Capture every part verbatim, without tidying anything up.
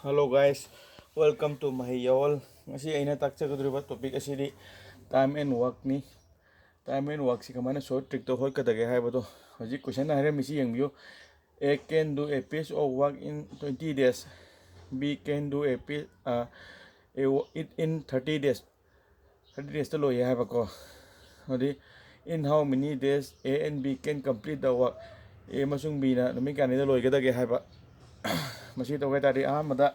Hello guys, welcome to Mahei Yaol. ꯉꯁꯤ ꯑꯩꯅ ꯇꯥꯛꯆꯒꯗꯧꯔꯤꯕ topic ꯑꯁꯤꯗꯤ time and workꯅꯤ꯫ Time and workꯁꯤ ꯀꯃꯥꯏꯅ short trickꯇ ꯍꯣꯠꯀꯗꯒꯦ ꯍꯥꯏꯕꯗꯣ꯫ ꯍꯧꯖꯤꯛ question ꯍꯥꯏꯔꯝꯃꯤꯁꯤ ꯌꯦꯡꯕꯤꯌꯨ꯫ A can do a piece of work in twenty days. B can do a piece, uh, a, it in thirty days. Thirty daysꯇ ꯂꯣꯏꯌꯦ ꯍꯥꯏꯕꯀꯣ꯫ ꯑꯗꯨꯗꯤ, in how many days A and B can complete the work? A ꯑꯃꯁꯨꯡ Bꯅ ꯅꯨꯃꯤꯠ ꯀꯌꯥꯅꯤꯗ ꯂꯣꯏꯒꯗꯒꯦ ꯍꯥꯏꯕ꯫ ꯃꯁꯤ ꯇꯧꯒꯦ ꯍꯥꯏ ꯇꯥꯔꯗꯤ, ꯑꯍꯥꯟꯕꯗ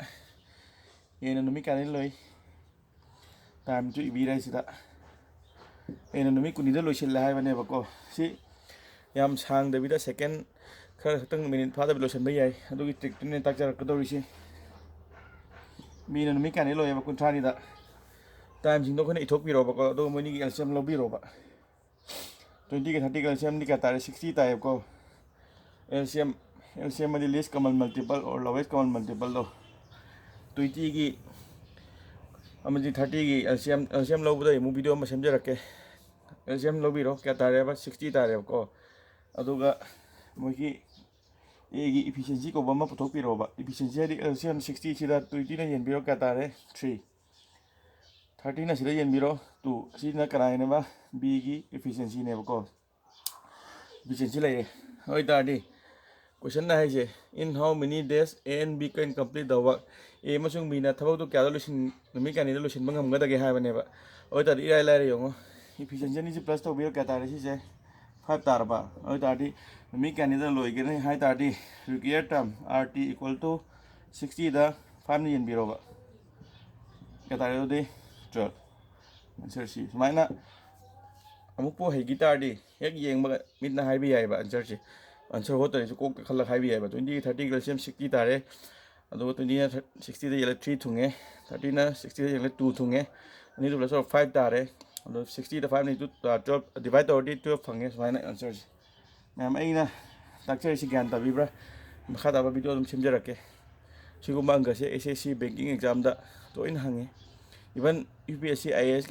Aꯅ ꯅꯨꯃꯤꯠ ꯀꯌꯥꯅꯤꯗ ꯂꯣꯏ? Timeꯁꯨ ꯏꯕꯤꯔꯦ ꯁꯤꯗ꯫ Aꯅ ꯅꯨꯃꯤꯠ ꯀꯨꯟꯅꯤꯗ ꯂꯣꯏꯁꯤꯜꯂꯦ ꯍꯥꯏꯕꯅꯦꯕꯀꯣ꯫ ꯁꯤ ꯌꯥꯝ ꯁꯥꯡꯗꯕꯤꯗ, second ꯈꯔ ꯈꯛꯇꯪ, minute ꯐꯥꯗꯕꯤ ꯂꯣꯏꯁꯤꯟꯕ ꯌꯥꯏ꯫ ꯑꯗꯨꯒꯤ trickꯇꯨꯅꯦ ꯇꯥꯛꯆꯔꯛꯀꯗꯧꯔꯤꯁꯤ꯫ Bꯅ ꯅꯨꯃꯤꯠ ꯀꯌꯥꯅꯤ ꯂꯣꯏꯌꯦꯕ? ꯀꯨꯟꯊ꯭ꯔꯥꯅꯤꯗ꯫ Timeꯁꯤꯡꯗꯣ ꯑꯩꯈꯣꯏꯅ ꯏꯊꯣꯛꯄꯤꯔꯣꯕꯀꯣ, ꯑꯗꯨꯒ ꯃꯣꯏꯅꯤꯒꯤ L C M ꯂꯧꯕꯤꯔꯣꯕ꯫ Twentyꯒ thirtyꯒ L C Mꯗꯤ ꯀꯌꯥ ꯇꯥꯔꯦ? Sixty ꯇꯥꯏꯌꯦꯕꯀꯣ꯫ L C M, L C M ꯑꯗꯤ least common multiple or lowest common multipleꯗꯣ꯫ Twentyꯒꯤ ꯑꯃꯗꯤ thirtyꯒꯤ L C M, L C M ꯂꯧꯕꯗ ꯑꯩ ꯑꯃꯨꯛ video ꯑꯃ ꯁꯦꯝꯖꯔꯛꯀꯦ꯫ L C M ꯂꯧꯕꯤꯔꯣ, ꯀꯌꯥ ꯇꯥꯔꯦꯕ? Sixty ꯇꯥꯔꯦꯕꯀꯣ꯫ ꯑꯗꯨꯒ ꯃꯣꯏꯒꯤ Aꯒꯤ efficiency ꯀꯧꯕ ꯑꯃ ꯄꯨꯊꯣꯛꯄꯤꯔꯣꯕ꯫ Efficiency ꯍꯥꯏꯗꯤ L C M sixtyꯁꯤꯗ twentyꯅ ꯌꯦꯟꯕꯤꯔꯣ, ꯀꯌꯥ ꯇꯥꯔꯦ? Three꯫ Thirtyꯅ ꯁꯤꯗ ꯌꯦꯟꯕꯤꯔꯣ, two꯫ ꯁꯤꯅ ꯀꯅꯥꯒꯤꯅꯦꯕ? Bꯒꯤ efficiencyꯅꯦꯕꯀꯣ꯫ Efficiency ꯂꯩꯔꯦ꯫ ꯑꯗꯨ ꯑꯣꯏꯇꯥꯔꯗꯤ, questionꯅ ꯍꯥꯏꯁꯦ, in how many days A and B can complete the work? A ꯑꯃꯁꯨꯡ Bꯅ ꯊꯕꯛꯇꯨ ꯀꯌꯥꯗ ꯂꯣꯏꯁꯤꯟ-, ꯅꯨꯃꯤꯠ ꯀꯌꯥꯅꯤꯗ ꯂꯣꯏꯁꯤꯟꯕ ꯉꯝꯒꯗꯒꯦ ꯍꯥꯏꯕꯅꯦꯕ꯫ ꯑꯗꯨ ꯑꯣꯏꯇꯥꯔꯗꯤ, ꯏꯔꯥꯏ ꯂꯥꯏꯔꯦ, ꯌꯦꯡꯉꯣ꯫ Efficiency ꯑꯅꯤꯁꯤ plus ꯇꯧꯕꯤꯔꯣ, ꯀꯌꯥ ꯇꯥꯔꯦ ꯁꯤꯁꯦ? Five ꯇꯥꯔꯕ꯫ ꯑꯗꯨ ꯑꯣꯏꯇꯥꯔꯗꯤ, ꯅꯨꯃꯤꯠ ꯀꯌꯥꯅꯤꯗ ꯂꯣꯏꯒꯅꯤ ꯍꯥꯏ ꯇꯥꯔꯗꯤ, required time, R T equal to sixtyꯗ fiveꯅ ꯌꯦꯟꯕꯤꯔꯣꯕ꯫ ꯀꯌꯥ ꯇꯥꯔꯦ ꯑꯗꯨꯗꯤ? Twelve꯫ Answerꯁꯤ ꯁꯨꯃꯥꯏꯅ ꯑꯃꯨꯛꯄꯨ ꯍꯩꯈꯤ ꯇꯥꯔꯗꯤ, ꯍꯦꯛ ꯌꯦꯡꯕꯒ ꯃꯤꯠꯅ ꯍꯥꯏꯕ ꯌꯥꯏꯑꯕ answerꯁꯤ꯫ Answer ꯍꯣꯠꯇ꯭ꯔꯁꯨ ꯀꯣꯛꯇ ꯈꯜꯂꯒ ꯍꯥꯏꯕ ꯌꯥꯏꯑꯕ꯫ Twentyꯒꯤ thirtyꯒ L C M sixty ꯇꯥꯔꯦ꯫ ꯑꯗꯨꯒ twentyꯅ sixtyꯗ ꯌꯦꯜꯂꯦ, three ꯊꯨꯡꯉꯦ꯫ Thirtyꯅ sixtyꯗ ꯌꯦꯜꯂꯦ, two ꯊꯨꯡꯉꯦ꯫ ꯑꯅꯤꯗꯨ plus five ꯇꯥꯔꯦ꯫ ꯑꯗꯣ sixtyꯗ five ꯑꯅꯤ, two, twelve divide ꯇꯧꯔꯗꯤ twelve ꯐꯪꯉꯦ꯫ ꯁꯨꯃꯥꯏꯅ answerꯁꯤ꯫ ꯃꯌꯥꯝ, ꯑꯩꯅ ꯇꯥꯛꯆꯔꯤꯁꯤ ꯒ꯭ꯌꯥꯟ ꯇꯥꯕꯤꯕ꯭ꯔꯥ? ꯃꯈꯥ ꯇꯥꯕ video ꯑꯗꯨꯝ ꯁꯦꯝꯖꯔꯛꯀꯦ꯫ ꯁꯤꯒꯨꯝꯕ ꯑꯪꯀꯁꯦ S S C banking examꯗ ꯇꯣꯏꯅ ꯍꯪꯉꯤ꯫ Even U P S C, I A S